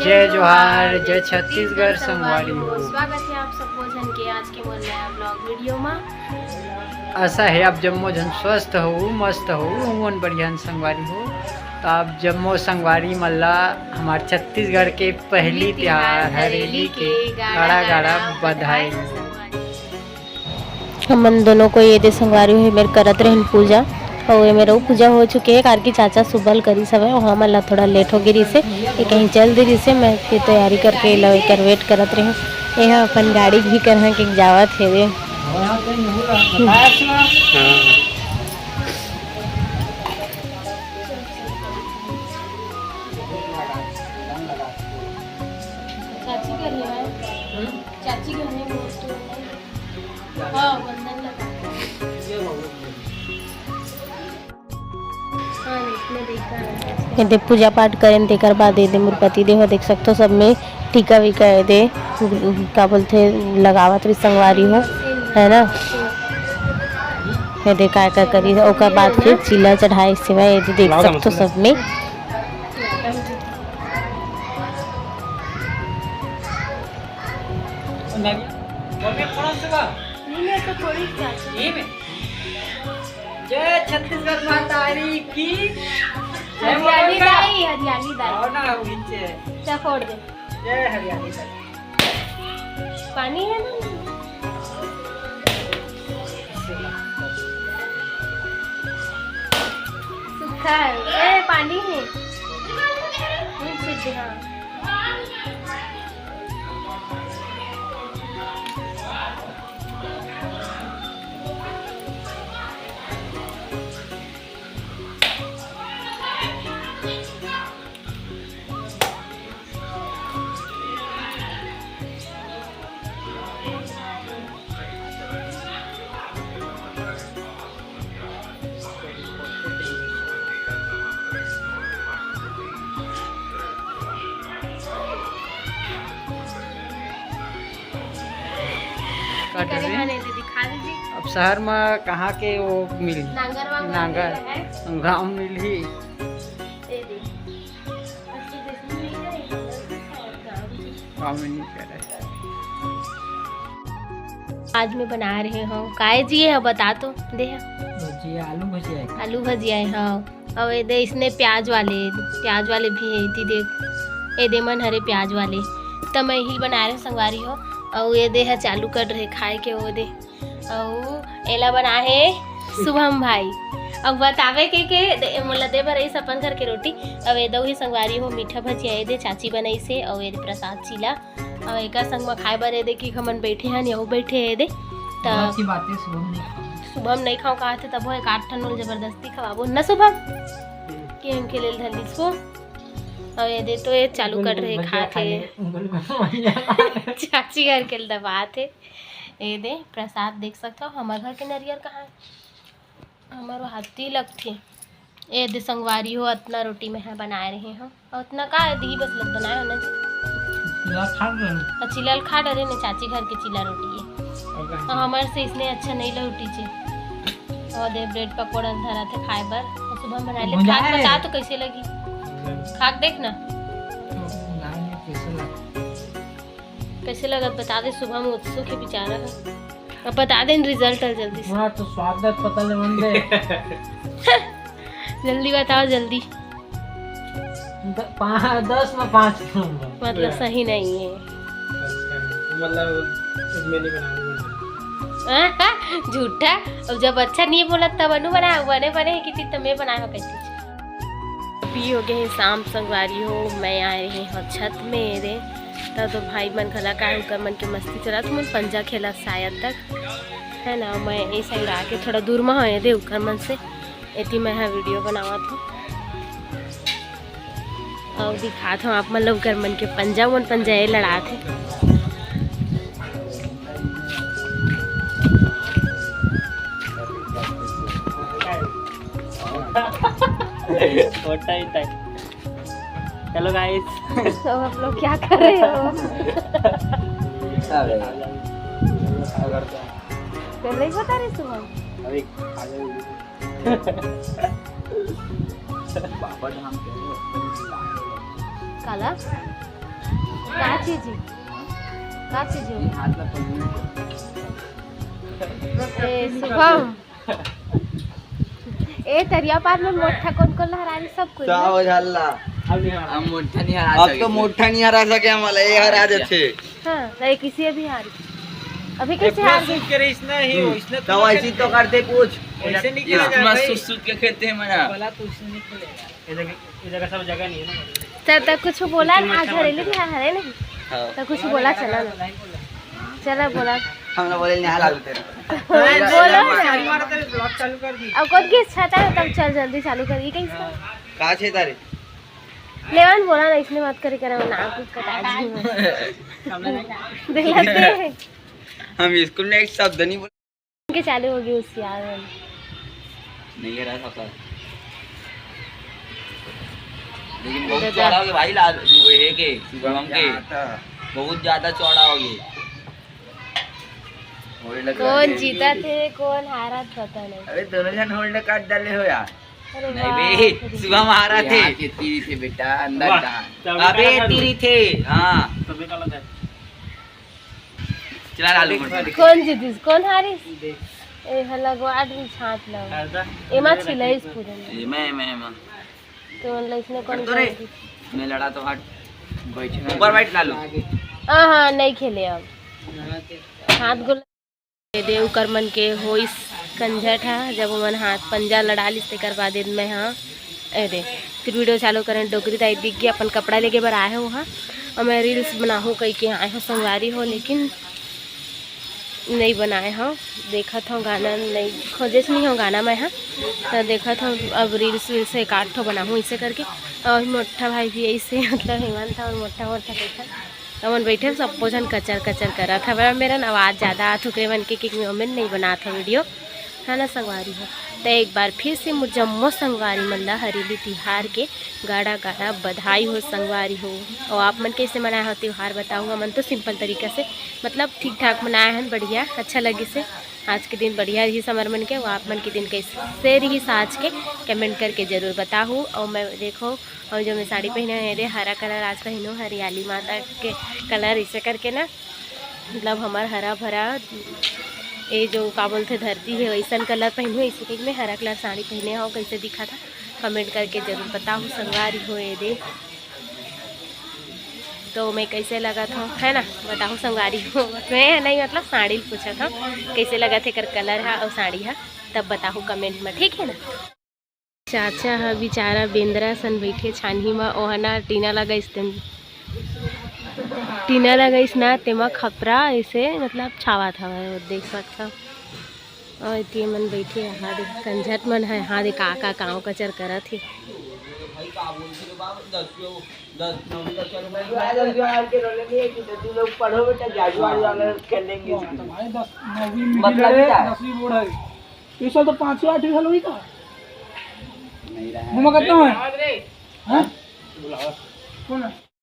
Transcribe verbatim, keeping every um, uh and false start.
जय जोहार, जय छत्तीसगढ़ संगवारी हो। स्वागत है आप सबो झन के आज के मोर नया vlog video मा। आशा है आप जम्मो झन स्वस्थ हो, मस्त हो, उमन बढ़िया संगवारी हो। तो आप जम्मो संगवारी मन ला हमार छत्तीसगढ़ के पहली तिहार हरेली के गाड़ा गाड़ा बधाई। हमन दोनों को ये दे संगवारी हो, मेर करत रहन पूजा, अउ ये मेर अउ पूजा हो चुके हे, कारकी चाचा सुबह ल करिस हवय, अउ हमन ला थोड़ा लेट हो गे रिहिसे, ये कहीं चल दे रिहिसे, मैं फिर तैयारी करके ला एकर वेट करत रहें। ये ह अपन गाड़ी भी करहा के जावत हेवे। चाची घर हे, चाची घर हे। हाँ, वंदन लगा। हाँ, इसमें देखा है। ये दे पूजा पाठ करेन, तेकर बाद ये दे मोर पति देव ह, देख सकथो, सब में टीका वीका ये दे, का बोलथे, लगावत रही संगवारी हो, है ना? ये दे काय काय करी, ओकर बाद फिर चीला चढ़ाए सेवा, ये दे देख सकथो सब में। जय छत्तीसगढ़ महतारी की। हरियाली दाई, हरियाली दाई। आओ ना, नीचे। चल, फोड़ दे। जय हरियाली दाई। पानी है ना? सूखा है। ए, पानी है। ये छीट दे, हाँ। काट करे रहे। हाँ, नहीं तो दिखा दीजिए। अब शहर में कहाँ के वो मिली? नांगर वांगर नांगर। नहीं है। गाँव मिली। ये दे। गाँव में नहीं करे। आज मैं बना रहे हूँ, काय जी है, बता तो दे। भजिया, आलू भजिया है। आलू भजिया है, हाँ। अउ ये दे इसने प्याज वाले, प्याज वाले भी है, इति देख, ये दे मन हरे प्याज वाले। त मैं ही बना रहे हूँ संगवारी हो। अउ ये दे है चालू कर रहे खाए के, वो दे। अउ एला बनाए हे शुभम भाई। अब बतावे के, के दे, मोला दे बर आइस अपन घर के रोटी। अब ए दऊ ही संगवारी हो, मीठा भजिया ए दे चाची बनाइस हे, अउ ए दे प्रसाद चीला। अब एकर संग म खाए बर ए दे कि हमन बैठे हन, यहू बैठे हे ए दे। त अच्छी बात है, शुभम नहीं खाओ। शुभम नहीं खाओ कहा थे, तब वो एक आठ ठन ल जबरदस्ती खवाबो न शुभम, कि हमके लेल धर लिस वो। अब ए दे तो ये चालू कर रहे, खात हे। चाची घर के ल दबात हे। ए दे, प्रसाद देख सकथव, हमर घर के नरियर कहाँ हे? हमर हाथी लगथे। ए दे संगवारी हो, अतना रोटी मैं ह बनाए रहे हव। अउ अतना का हे, दिही बस लग बनाए हो ना जी? चिला खा डरे। अउ चिला ल खा डरे ने, चाची घर के चिला रोटी हे। अउ हमर से इसने अच्छा नहीं लौटी चे। अउ दे ब्रेड पकौड़ा धरा थे खाए बर। अउ शुभम बनाए ले, खा के बता तो कैसे लगी? खा के देख ना। कैसे लगत बता दे, शुभम उत्सुक हे बेचारा ह। अब बता दे रिजल्ट ह जल्दी से। हाँ, तो स्वाद पता ले मन दे। जल्दी बताओ, जल्दी। द-, पा-, दस में पाँच के नंबर। मतलब, सही नहीं है। अच्छा, मतलब, इसमें नहीं बनाने वाला। झूठा। अब जब अच्छा नहीं बोला तब अनु बना, बने बने है कि तो मैं बनाए हो कैसे? अभी हो गए हैं शाम संगवारी हो, मैं आए रहे हव छत में रे। तब तो भाई मन घला का उकर मन के मस्ती चलत, मन पंजा खेला शायद तक, है ना। मैं ए साइड आके थोड़ा दूर में हव दे उकर मन से, एती मैं ह वीडियो बनावत हव। अउ दिखात हव आप मन ल उकर मन के पंजा, मन पंजा ए लड़ात हे। छोटा ही था। चलो गाइस। तो आप लोग क्या कर रहे हो? पहले ही बता रहे सुबह। अरे, खा जाओ। बाबा धाम के हो। काला? का चीज हे? का चीज हे? ए, शुभम। ए, तरिया पार में मोठा कोन कोन लहरारी, सब कोई। अब मोठा नहीं हरा अब तो सके। मोठा नहीं हरा सके हमला, ये हरा जाथे। हाँ, तो ये किसी भी हार गई। अभी कैसे हार गई? तो ऐसी तो करते कुछ। ऐसे नहीं खेला जाए भाई। सुत सुत के खेलते हैं मना। भला कुछ नहीं खेलेगा। ये जगह, ये जगह सब जगह नहीं है ना। तो, तो कुछ बोला ना, आज हरेली भी हरे नहीं। हाँ। तो कुछ बोला, चला ना। चला बोला। हमला बोले नहीं हाल तेरे। बोलो ना। अब कौन की इच्छा था, तब चल जल्दी चालू कर। ये कहीं इसका? का छे तारे? लेवन बोला ना, इसने बात करे करे ना कुछ कटा जी। दिलाते हैं। हम स्कूल में एक शब्द नहीं बोले। के चालू होगी होशियार वाली। नहीं है रहा सफर। लेकिन बहुत ज्यादा चौड़ा हो गया भाई, लाल, वो है के, शुभम के। बहुत ज्यादा चौड़ा हो गया। Hold कर कौन दे। जीता थे, कौन हारा था, पता नहीं। अबे दोनों जन hold कर डाले हो यार। अरे नहीं बाप बे, रे। शुभम हारा थे। यहाँ के तीरी थे बेटा, अंदर वाह, कहाँ? तभी अबे काला था तीरी तू। थे, हाँ। तभी काला था। चला लालू मत। कौन जीतिस, कौन हारिस? ए हला गोड़ भी छाट लो। एमा छिलइस पूरे में। एमा, एमा, एमा। तो मतलब इसने कौन हट तो रे। जीतिस? मैं लड़ा तो हट। बैठ ना। ऊपर बैठ लालू। हाँ, हाँ, नहीं खेले अब। हाथ गोल। ए दे उकर मन के होइस कंझट हा, जब ओमन हाथ पंजा लड़ा लिस, तेकर बाद एद मैं हा, ए दे, फिर video चालू करें, डोकरी दाई दिख गई, अपन कपड़ा लेके बर आए हो हा, और मैं reels बनाहूँ कही के आए हो संगवारी हो, लेकिन नहीं बनाए हो, देखत हो गाना नहीं, खोजेच नहीं हो गाना मैं हा, तो देखत हो अब reels वील्स एक आध ठो बनाहूँ इसे करके, और मोटा भाई भी ऐसे मतलब हेमंत और मोटा मोटा देखा। हमन बइठे सबो झन कचर कचर करत हवय। मेरन आवाज जादा आत हे, ओकरे मन के, के मैं ओमेन नइ बनात हव video, है ना संगवारी हो। त एक बार फिर से मोर जम्मो संगवारी मन ल हरेली तिहार के गाड़ा गाड़ा बधाई हो संगवारी हो। अउ आप मन कइसे मनाए हो तिहार बताहू। हमन तो simple तरीका से, मतलब ठीक ठाक मनाए हन, बढ़िया अच्छा लगिस हे। आज के दिन बढ़िया रिहिस हमर मन के, अउ आप मन के दिन कइसे रिहिस आज के, comment करके जरूर बताहू। अउ मैं देखो, अउ जो मैं साड़ी पहिने हव, एदे हरा colour आज पहिनो, हरियाली माता के colour, इसे करके ना, मतलब हमर हरा भरा, ए जो का बोलथे धरती हे, वैसन colour पहिनो, इसे करके मैं हरा colour साड़ी पहिने हव। कइसे दिखत हे comment करके जरूर बताहू संगवारी हो। एदे तो मैं कइसे लगत हव, है ना, बताहू संगवारी हो। मैं नहीं, मतलब साड़ी ल पूछत हव, कइसे लगत हे एकर colour हा अउ साड़ी हा, तब बताहू comment में, ठीक है ना। चाचा ह बिचारा बेंदरा सन बइठे छानही म, ओह ना टीना लगाइस तेन, टीना लगाइस ना, तेमा खपरा अइसे मतलब छावत हवय, वो देख सकथव। अउ एती मन बइठे, यहाँ दे कंझट मन ह, यहाँ दे का का कांव कचर करत हे। मतलब क्या है? इस साल तो पाँचवीं आठवीं साल हुई का? नहीं रहा है। घूमा करता हूँ मैं। हाँ? कौन है?